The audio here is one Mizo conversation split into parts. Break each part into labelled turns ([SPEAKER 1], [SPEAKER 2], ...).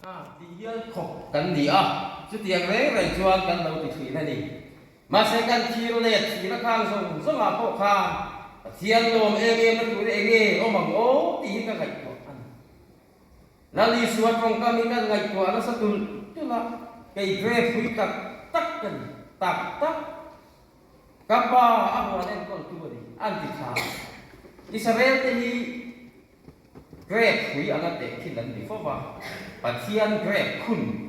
[SPEAKER 1] A tih hial khawp kan ni a, chutiang reng reng chuan kan lo ti thin a ni. Mahse kan thir leh thihna khang zawng zawngah pawh khan Pathian lawm em em na tur eng nge awm ang aw tih hi ka ngaihtuah a ni. Lal Isua tawngkam hi kan ngaihtuah nasa tulh tulh a, kei grep pui tak tak ka ni, tak tak. Ka pa a huan enkawltu a ni, an ti tha. Israel te hi Grape hrui anga tehkhin an ni fo va, Pathian grape khun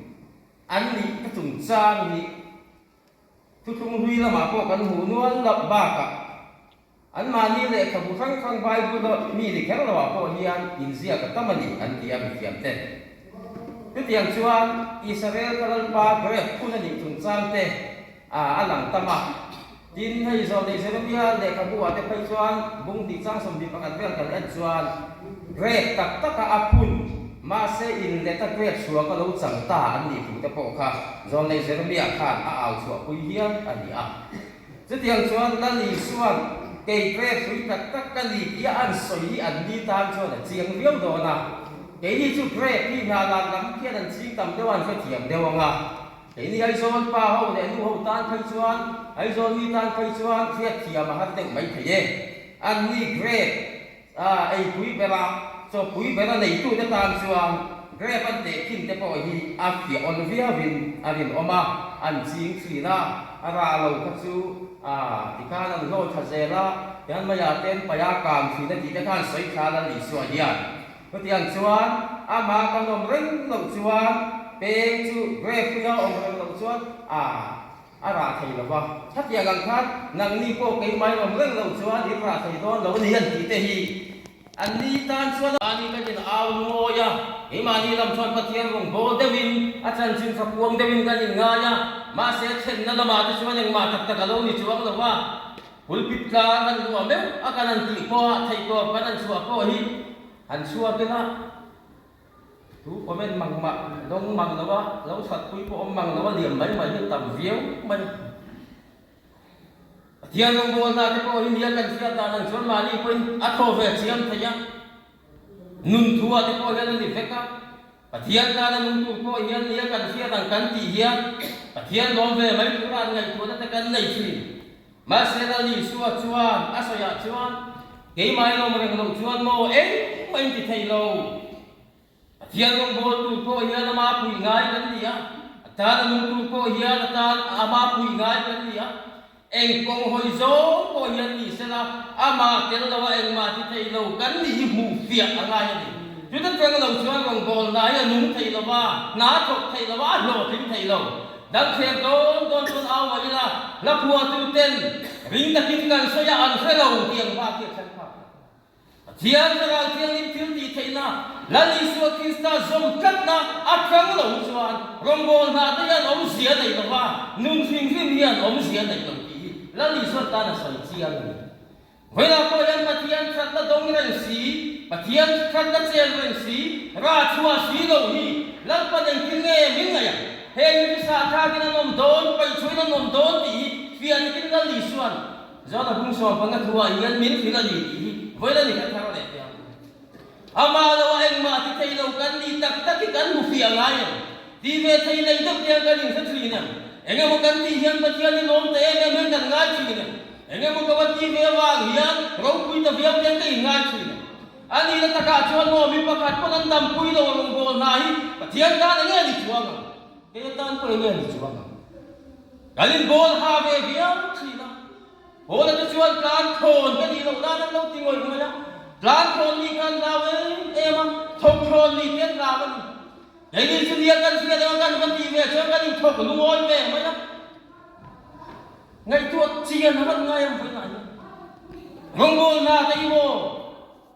[SPEAKER 1] an nih ka chungchang hi thuthlung hlui lamah pawh kan hmuh nual loh bakah anmahni lehkhabu hrang hrang Bible-a mi ni kher loah pawh hian inziak a tam a ni an ti a mithiamte. Chutiang chuan Israel ka Lalpa grape khun a nih chungchang te a lang tam a. Tin, hei zawh neih Jeremia lehkhabu ah te phei chuan bung tih chang 21 vel kan en chuan grape tak taka a phun, mahse in leta grape chhuak a lo chang ta an nih thu te pawh kha zawlnei Jeremia khan a au chhuah pui hial a ni a. Chutiang chuan Lal Isua'n kei grape hrui tak tak ka ni tia an sawi hi an ni tan chuan a chiang viau dawn a. Keini chu grape hi hnahlan lam khian an ching tam deuh a, an hrethiam deuh ang a. Keini Aizawl pa ho leh nu ho tan phei chuan Aizawl mi tan phei chuan hriatthiam a har deuh mai thei e. Anni grape a eipui bera chawpui bera neitute tan chuan grape an tehkhin te pawh hi a fiah awn viauin a rinawm a, an ching thin a, a rah lo kha chu a tikhan an hlawi tha zel a, tihian maiah ten paih a kang thin a tih te khan sawi thla Lal Isua hian. Chutiang chuan amah kan awm reng loh chuan peng chu grape hlui a awm reng loh chuan a a rah thei lo va. Khatiang ang khan nangni pawh keimah in awm reng loh chuan in rah thei dawn lo a ni an tih te hi an ni tan chuan mahni kan in au lungawi a, keimahni lam chuan Pathian rawn bawl deuhin a chanchin tha kuang deuhin kan in ngai a, mahse thlenna lamah te chuan engmah tak tak a lo ni chuang lo va. Pulpit tlang kan luah meuh a kan han tih pawh a theihtawp kan han chhuah pawh hi han chhuak ila tu comment mang mah dawng mang lo a, lo that pui pawh awm mang lo a liam mai mai hi tam viau mai. Pathian rawngbawlna te pawh hi nia kan hriat dan ang chuan mahni pawhin a thaw ve chiam thei a, nun thu ah te pawh hian a ni vek a, Pathian tana nung tur pawh hian nia kan hriat ang kan tih hian Pathian lawm ve mai tura an ngaihtuahna te kan nei thin. Mahse Lal Isua chuan a sawiah chuan, Keimah in awm reng loh chuan maw engmah in ti thei lo. Pathian rawngbâwl tur pawh hian ama puih ngai kan ni a, a tana nung tur pawh hian a tan ama puih ngai kan ni a. Eng kawng hawi zawng pawh hian ni sela amah tel loa engmah ti thei lo kan nih hi hmuh fiah a ngai a ni. Chuta tang lo chuan rawngbâwlna hi a nung thei lo va, hna thawk thei lo va, a hlawhtling thei lo. Dang thler dawn dawn chuan au mah ila, hla phuahtu ten ring takin kan sawi a, an hre lo tih ang bak hi a thlen phak lo. Pathian Thlarau Thianghlim thil tih theihna, Lal Isua Krista zawm tlatna a tlang lo chuan rawngbâwl hna te hian awmzia nei lo va, nun hrim hrim hian awmzia nei lo tih hi Lal Isua tan a sawi chiang a ni. Vawilah pawh hian Pathian thatna dawng reng si, Pathian thatna chen reng si, rah chhuah si lo hi Lalpa engtin nge min ngaih ang? Heng hi chu sahthlakin an awm dawn, paihchhuahin an awm dawn tih hi fiah takin Lal Isua'n John-a bung 15 thuah hian min hrilh a ni tih hi vawiin a ni kha thar leh teh ang. Amah lo a engmah ti thei lo kan ni tak tak hi kan hmu fiah ngai em? Ti ve thei nei deuh te hian kan inhre thin em? Eng emaw kan tih hian Pathian hi lawm ta em em hian kan ngai thin em? Eng emaw ka va ti ve avang hian ropui ta viau te hian ka inngai thin em? A nihna takah chuan maw mi pakhat pawn an dampui lo a rawngbâwl hna hi Pathian tan eng nge ni chuang ang? Kei atan pawh eng nge ni chuang ang? Kan inbawl ha ve viau thin a. Paula te chuan tlan thlawn ka nih loh nan an lo ti ngawih ngawih a, tlan thlawn nih kha an hlau em em a, thawk thlawn nih te an hlau a ni. Keini chu nia kan hriat anga kan va tih ve chuan kan inthawk lungawi ve mai a, ngaihtuah chian a van ngai ang vawiinah hian. Rawngbâwl hna te i maw?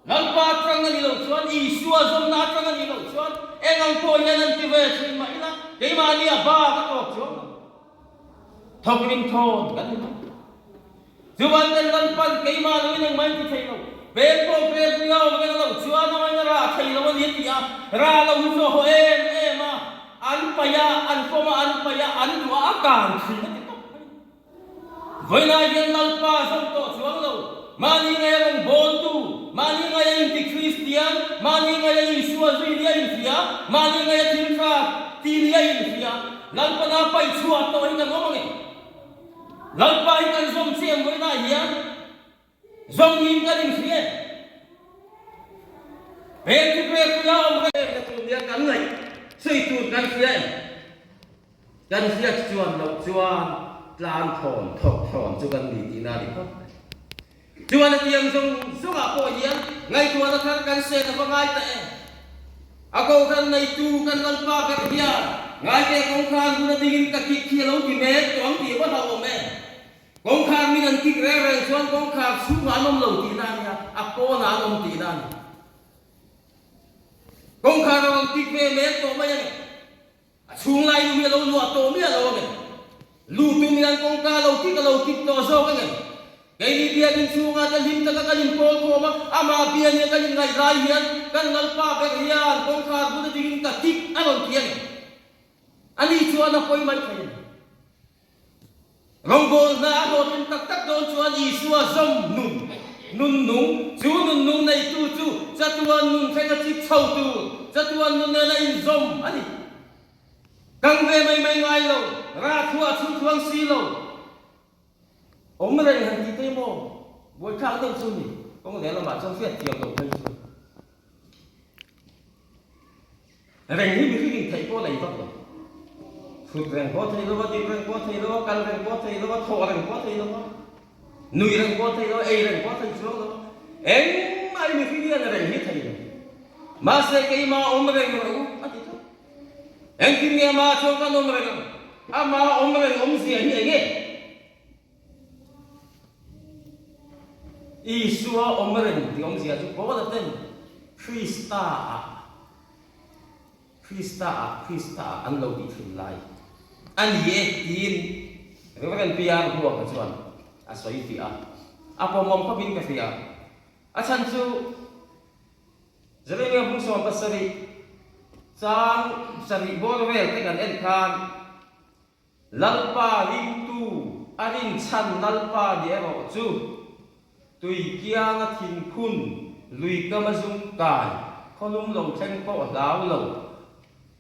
[SPEAKER 1] Lalpa atang a nih loh chuan, Isua zawmna atang a nih loh chuan eng ang pawh hian an ti ve thin mah ila, keimahni a ba ka tawp chuang lo. Thawk ring thawn kan ni mai. Chuvan kan Lalpan keimah lo in engmah in ti thei lo. Peng pawh peng ring a awm reng loh chuan a ngaina rah thei lo a ni a ti a, rah lo hi chu a haw em em a, an paih a, an fawm a, an paih a, an duh a, a kang thin a ti tawp mai. Vawiinah hian Lalpa zawm tawh chuang lo. Mahni ngaia rawngbawltu, mahni ngaia inti Kristian, mahni ngaia Isua zui nia inhria, mahni ngaia thil tha ti nia inhria, Lalpana paih chhuah tawh hi kan awm ang em? Lalpa hi kan zawm chiah em vawiinah hian zawm niin kan inhria em? Heng chu Krepuia awm reng na tur nia kan ngaih sawi tur kan hria em? Kan hriat chuan loh chuan tlan thawn thawk thawn chu kan ni tihna a ni phawt mai. Chuan a tiang zawng zawngah pawh hian ngaihtuahna thar kan sen a va ngai ta em? A kohhran neitu kan Lalpa ber hian ngaite kawngkhar hun a dingin ka kik khi a lo ti mek tawh ang tih a va hlauhawm em? Kawngkhar min an kik reng reng chuan kawngkhar chhungah an awm lo tihna a nia, a pawnah an awm tihna a ni. Kawngkhar a rawn kik ve mek tawh mai a ni. A chhung lai nu hi a lo luah tawh miah lo ang em? Lu tum hian kawngka lo kik a lo kik tawh zawk ang em? Keini biakinn chhungah te hlim taka kan inpawl khawm a, amah bia nia kan inngaih lai hian kan Lalpa ber hian kawngkhar bula dingin ka kik a rawn ti ang em? Ani chuan a pawi mai thei a ni. Rawngbawlna a hlawhtlin tak tak dawn chuan Isua zawm nun, nun nung, chu nun nung neitu chu chatuan nun thleng a chip chho tur, chatuan nun nena inzawm a ni. Kang ve mai mai ngai lo, rah thuah chhun thuang si lo. Awm reng han tih te maw? Buaithlak deuh chu ni, kawng lehlamah chuan hriat thiam loh phei chu. Reng hi mihring in theih pawh nei vak lo. Thut reng pawh thei lo a, din reng pawh thei lo a, kal reng pawh thei lo a, thawh reng pawh thei lo a, nui reng pawh thei lo a, ei reng pawh thei chuang lo a. Engmah hi mihring hian reng hi thei lo. Mahse keimah awm reng rawh u a ti tlat. Engtin nge amah chuan kan awm reng ang? Amah awm reng awmzia hi eng nge? Isua awm reng tih awmzia chu Paula ten Krista-ah Krista-ah Krista-ah an lo tih thin lai a ni e tiin Reverend PR Buanga chuan a sawi fiah a, a pawmawm khawpin ka hria. A chhan chu Jeremia bung 17 chang sarih bawr vel te kan en khan, Lalpa ringtu a rinchhan Lalpa ni erawh chu tui kianga thinphun lui kam a zum kai khawlum lo thleng pawh hlau lo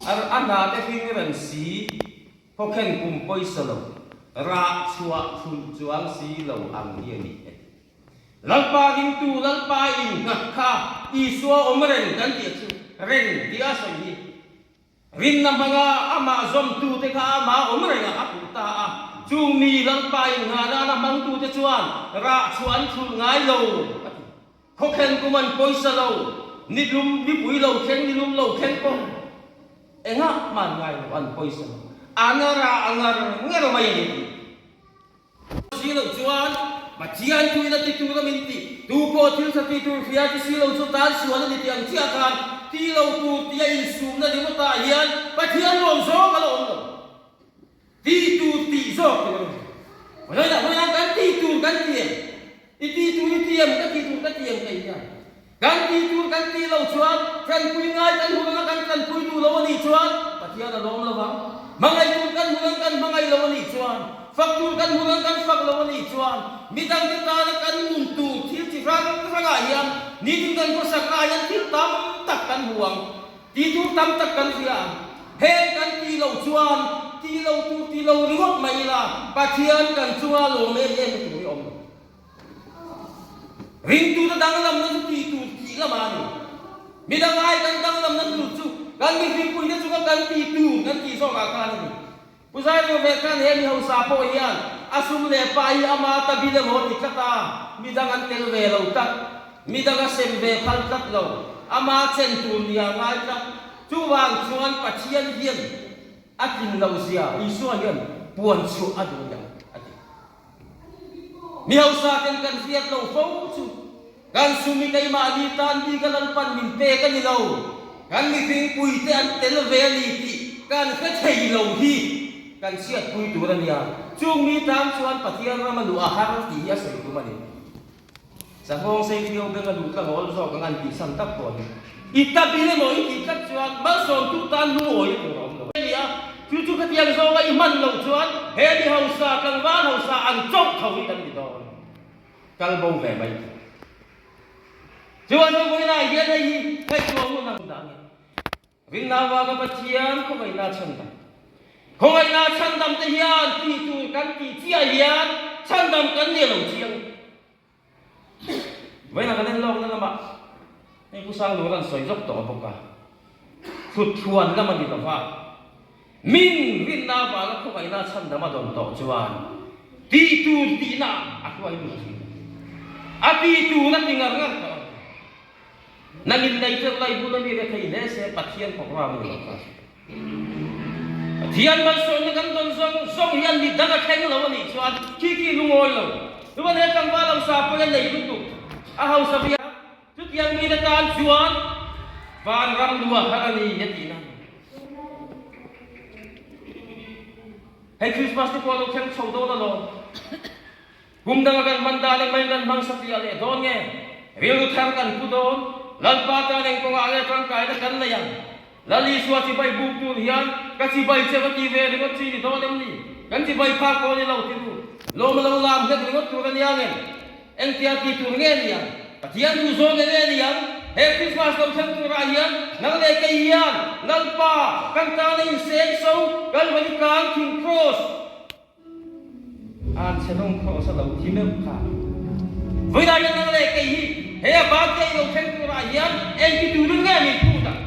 [SPEAKER 1] ar a hna te hring reng si khawkhen kum pawisa lo rah chhuah thulh chuang si lo ang hi a ni e. Lalpa ringtu Lalpa innghat kha Isua awm reng kan tih chu reng tia sawi hi Rinna hmanga amah zawmtute kha amah awm rengah a puh ta a, chung mi Lalpa innghahna hmangtute chuan rah chhuah an thulh ngai lo, a ti. Khawkhen kum an pawisa lo, ni lum, nipui lo thleng, ni lum lo thleng pawh engah hman ngai lo, an pawisa lo. An rah a ngar ngar mai a ni, a ti. Si lo chuan Pathian thuin a ti tur a min ti. Tu pawh thil tha ti tur hria ti si lo chu tan sual a ni tih ang chiah khan ti lo tur tia insumna ringawtah hian Pathian lawm zawng a la awm lo. Ti tur tih zawk tur a ni. Vawiinah vawiinah kan ti tur kan ti em? I ti tur i ti em? Ka ti tur ka ti em kei hian? Kan ti tur kan tih loh chuan tanpui ngai kan hmu anga kan tanpui duh lo a nih chuan Pathian a lawm lo vang. Hmangaih tur kan hmu ang kan hmangaih lo a nih chuan, fak tur kan hmu ang kan fak lo a nih chuan midangte tana kan nun tur thil chi hrang hrangah hian nitin kan khawsaknaah hian thil tam tak kan hmu ang, ti tur tam tak kan hria ang. Heng kan tih loh chuan tih lo tur ti lo ringawt mai ila Pathian kan chunga lawm em em na tur hi a awm lo. Ringtute danglamna chu tih tur tih lamah a ni. Midang ai kan danglamna tur chu kan mihringpuite chunga kan tih tur kan tih zawkah khan a ni. Pu Zairova ve khan he mi hausa pawh hian a sum leh pa hi ama ta bil emaw ti tlat a, midang an tel ve lo tlat, midang a sem ve phal tlat lo, ama chen tur nia ngai tlat. Chuvang chuan Pathian hian a tlin lo zia Isua hian puan chhuah a duh ang a ti. Mi hausa ten kan hriat lo fo chu kan sum hi keimahni tan bik a Lalpan min pek a ni lo, kan mihringpui te an tel ve a ni tih kan hre thei lo hi kan chhiatpui tur a nia. Chung mi tan chuan Pathian ram a luh a har tih hi a sawi tum a ni. Sanghawng sei hriau beng a luh tlang awl zawk ang an tih san tak pawh hi i ta bil emaw i tih tlat chuan malsawmtu tan lungawi a tur a awm lo a ni a, chu chu khatiang zawnga i hman loh chuan he mi hausa tlangval hausa an chauh tho hi kan ni dawn. Kal bo ve mai tur. Chuan vawiinah hian hei hi ngaihtuah hun ang dah nge? Rinna avanga Pathian khawngaihna chhandam. Khawngaihna chhandam te hian tih tur kan tih chiah hian chhandam kan ni lo chiang. Vawiinah kan en lawkna lamah hei Pu Sanglura an sawi zawk tawh a bawk a, thutthluan lam a ni lo va, min rinna avanga khawngaihna chhandam a dawn tawh chuan tih tur tihna a hruai lut thin. A ti tur a ti ngar ngar tawh a ni. Nangin nei teuh lai bula mi rethei hle se Pathian program a ni lo kha. Pathian malsawmna kan dawn zawng zawng hian mi dang a thleng lo a nih chuan khi khi lungawi lo. Chuan he tlangval hausa pawh hian nei lutuk a hausa viau. Chutiang mite tan chuan vanram luah har a ni a tihna a ni. Hei Christmas te pawh a lo thleng chho dawn alawm. Kum danga kan hman dan engmah in kan hmang satliah leh dawn nge? Rilru thar kan pu dawn? Lalpa tan eng kawngah nge tangkaina kan nei ang? Lal Isua chibai buk tur hian ka chibai che va ti ve ringawt chi ni dawn em ni? Kan chibai phak pawh ni lo ti ru. Lawm a lo lam hlek ringawt tur a nia ngem? Engtia ti tur nge ni ang? Pathian duh zawng nge nge ni ang? He Christmas lo thleng turah hian nang leh kei hian Lalpa kan tana inseng so Kalvari tlang thing Cross, An chhe dawng khaw sa lo thi meuh kha. Vawiinah hian nang leh kei hi he a birthday lo thleng turah hian engti turin nge min phut ang?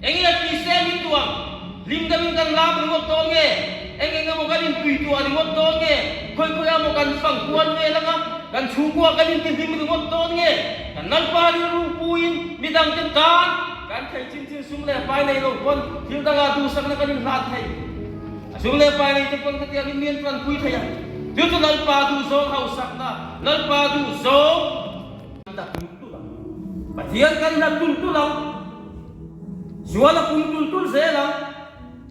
[SPEAKER 1] Eng nge ti se min duh ang? Hlim deuhin kan lam ringawt dawn nge? Eng eng emaw kan intui tuah ringawt dawn nge? Khawi khawiah maw kan fang kual vel anga kan chhungkua kan intihlim ringawt dawn nge? Kan Lalpa rilru puiin midangte tan kan thei chin chin sum leh pai nei lo pawn thil dangah duhsakna kan inhlan thei. A chung leh pai nei te pawn khatiang in mi an tanpui thei a, chu chu Lalpa duhzawng hausakna, Lalpa duhzawng kan hlat tul tul ang. Pathian kan hlat tul tul ang. Zual a pung tul tul zel ang.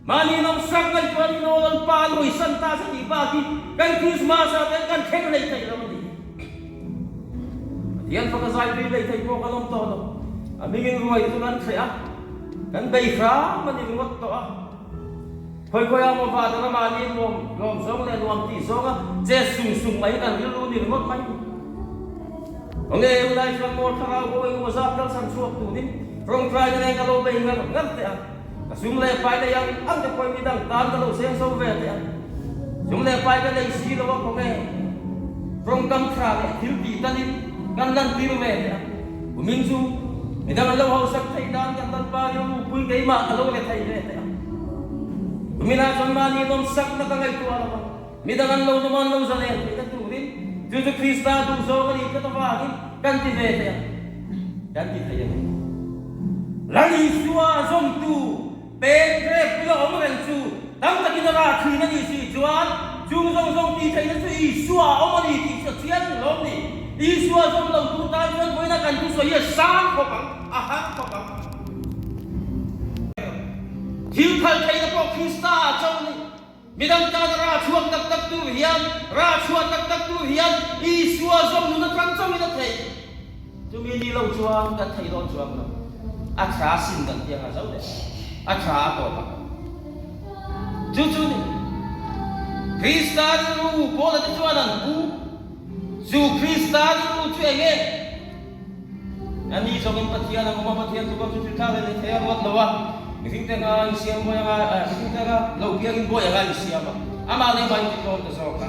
[SPEAKER 1] Mahni nawmsak ngaihtuah ni naw Lalpa an hawisan ta se tih bak hi kan Krismas ah ten kan thleng hlei thei lo a ni. Pathian faka zaipui hlei thei pawh kan awm tawh lo. A hmingin ruai chu kan thleh a, kan bei hram a ni ringawt tawh a. Khawi khawi a maw vata ramah ni nuam lawm zawng leh nuam tih zawnga che sung sung mai hi kan rilru ni ringawt mai ni. Awnge unai chuan maw thlarau bo engemaw zat kal chhan chhuak turin tawngtaina nen ka lo bei ngar ngar teh a, ka sum leh pai nei ang ang te pawhin midang tan ka lo seng zo ve teh a, sum leh pai ka nei si lo a khawnge tawngkam tha leh thil tih tanin kan lantir ve teh a, kumin chu midang an lo hausak theih nan kan Lalpa rilru pui keimah ka lo re thei ve teh a. Kuminah chuan mahni nawmsakna ka ngaihtuah lo a, midang an lo nawm an lo zalen theihna turin chu chu Krista duhzawng a nih tlat avangin kan ti ve thei a, kan ti thei a ni. Lal Isua zawmtu peng rep bula awm reng chu tam takin a rah thin a nih si chuan chung zawng zawng tih theihna chu Isua a awm a ni tih chu a chiang lawm ni. Isua zawm lo tur tan chuan vawiina kan thusawi hi a sang khawp ang, a har khawp ang. Thil phal theihna pawh Krista ah chauh a ni. Midang tana rah chhuak tak tak tur hian, rah chhuah tak tak tur hian Isua zawm nun atang chauhin a theih. Chumi ni lo chuan kan thei dawn chuang lo. A tha sin kan ti anga zo leh a tha a tawp ang. Chu chu ni. Krista rilru Paula te chuan an pu. Chu Krista rilru chu eng nge? A ni zawngin Pathian a awm a, Pathian chu chu thil thlak leh leh thei a ruat lo a, mihring te anga insiam buai anga, mihring te anga lo piangin buai anga insiam a, amah leh amah intitlawm ta zawk a.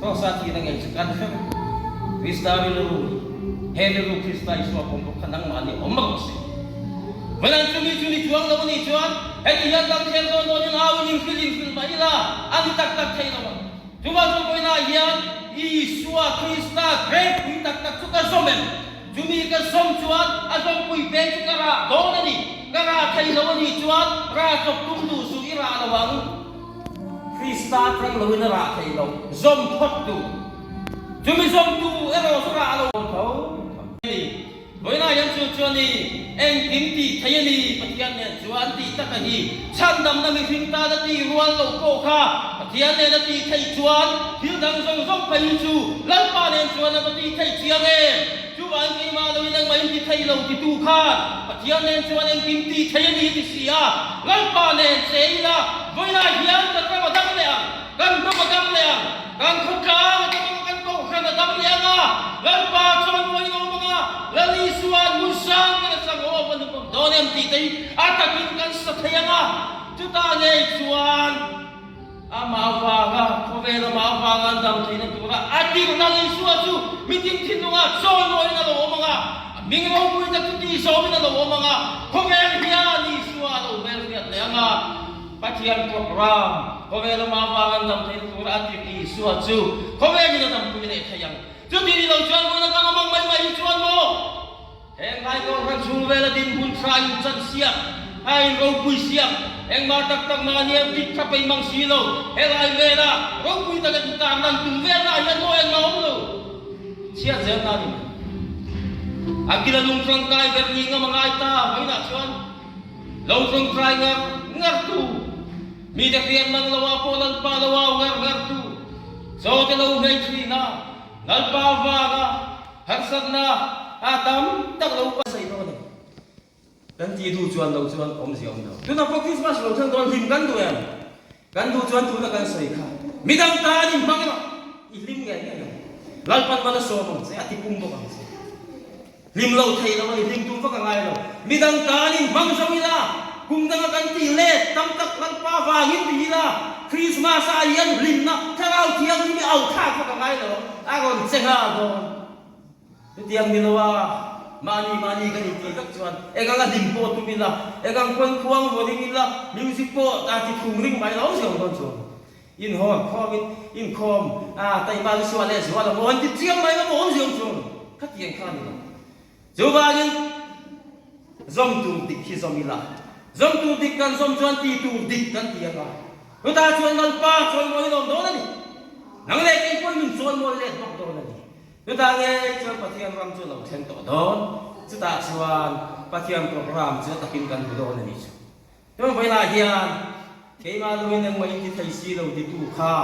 [SPEAKER 1] Krosa thihna ngei chu kan hre vek. Krista rilru, he rilru Krista Isua pawm bawk kha nangmah nih awm rawh se. Vawiin chumi chu ni chuang lo a nih chuan heti hian kan khel dawn dawnin au in inhrilh inhrilh mah ila a ni tak tak thei lo ang. Chuvang chu vawiinah hian Isua Krista grep pui tak tak chu ka zawm em? Chumi ka zawm chuan a zawmpui peng chu ka rah dawn a ni. Ka rah thei lo a nih chuan rah chawp tum duh suh i rah lo ang. Krista tang loin a rah thei lo, zawm phawt tu. Chumi zawmtu erawh chu rah lo tho tho a ni. Vawiinah hian chu chuan i engkim tih thei a ni, Pathian nen chuan tih taka hi chhandamna mihring tana tih rual lo pawh kha Pathian nen a tih theih chuan thil dang zawng zawng phei hi chu Lalpa nen chuan a va tih theih chiang em? Chuvangin keimah loin engmah in ti thei lo titu khan Pathian nen chuan engkim tih thei a ni ti si a, Lalpa nen che ila vawiinah hian kan ram a dam leh ang, kan hnam a dam leh ang, kan khawtlang a dam ang a, kan kohhran a dam leh ang a, Lalpa. dawn em tih te hi a takin kan sa thei ang a, chutah ngei chuan amah avanga khawvel amah avanga an dam theihna tura a tirhna Isua chu mitin thinlungah chawimawiin a lo awm ang a, a hming ropui tak chu tihzawmin a lo awm ang a, khawvel hian Isua a lo hmelhriat leh ang a. Pathian program, khawvel amah avanga an dam theihna tura a tirh Isua chu khawvelin a dampui leh thei ang. Chuti ni lo chuan vawiin atang amang mai mai hi chuan maw? Heng lai Kohhran chhung vela dinhmun tha in chan siak, a in ropui siak, engmah tak tak mahni an dik tha peih mang si lo, helai vela ropui taka in tar lan tum velna ah hian maw engmah awm lo? Chhiat zel na ni mai. A kila lung tangkai ber ni ngam a ngai ta, vawiinah chuan lo tawngtai ngar ngar tu, mite hriat man lo ah pawh Lalpa lo au ngar ngar tu, chaw te lo hlei thin a, Lalpa avanga harsatna a tam tak lo pasai dawn a ni. Kan tih duh chuan lo chuan awmzia awm lo. Tunah pawh Christmas lo thleng dawn hlim kan duh em? Kan duh chuan tuna kan sawi kha midang tan in hmang rawh, i hlim ngei ngei ang. Lalpan man a sawm ang che, a ti pung bawk ang che. Hlim lo thei lo a ni, hlim tum vak a ngai lo. Midang tan in hmang zo ila, kum danga kan tih let tam tak Lalpa vangin ti ila, Christmas ah hian hlimna Thlarau Thianghlim i au thlak vak a ngai lo ang, a rawn che nghal dawn. Chutiang ni lo a, mahni mahni kan intih vek chuan eng anga hlim pawh tum ila, eng ang pawn khuang vaw ring ila, music pawh a ti thum ring mai lo zeuh dawn chuan. Inhawn khawmin inkhawm a taima chu suah leh zual a maw an ti chiang mai lo maw awm zeuh chuan khatiang kha a ni lo. Chuvangin zawm tur dik hi zawm ila, zawm tur dik kan zawm chuan ti tur dik kan ti anga, chutah chuan Lalpa chawimawi lawm dawn a ni. Nang leh kei pawhin min chawimawi let bawk dawn a ni. Chutah ngei chuan Pathian ram chu a lo thleng tawh dawn, chutah chuan Pathian program chu a takin kan hmu dawn a ni chu. Tun vawilah hian keimah luin engmah in ti thei si lo titu kha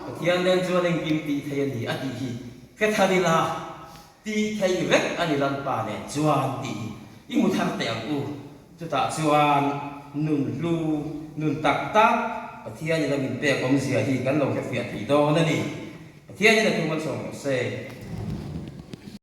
[SPEAKER 1] Pathian nen chuan engkim tih thei a ni a tih hi hre thar ila, tih thei vek a ni Lalpa nen chuan tih hi i hmu thar teh ang u. Chutah chuan nun hlu, nun tak tak Pathianin a min pek awmzia hi kan lo hrefiah thei dawn a ni. Pathianin a thu malsawm rawh se.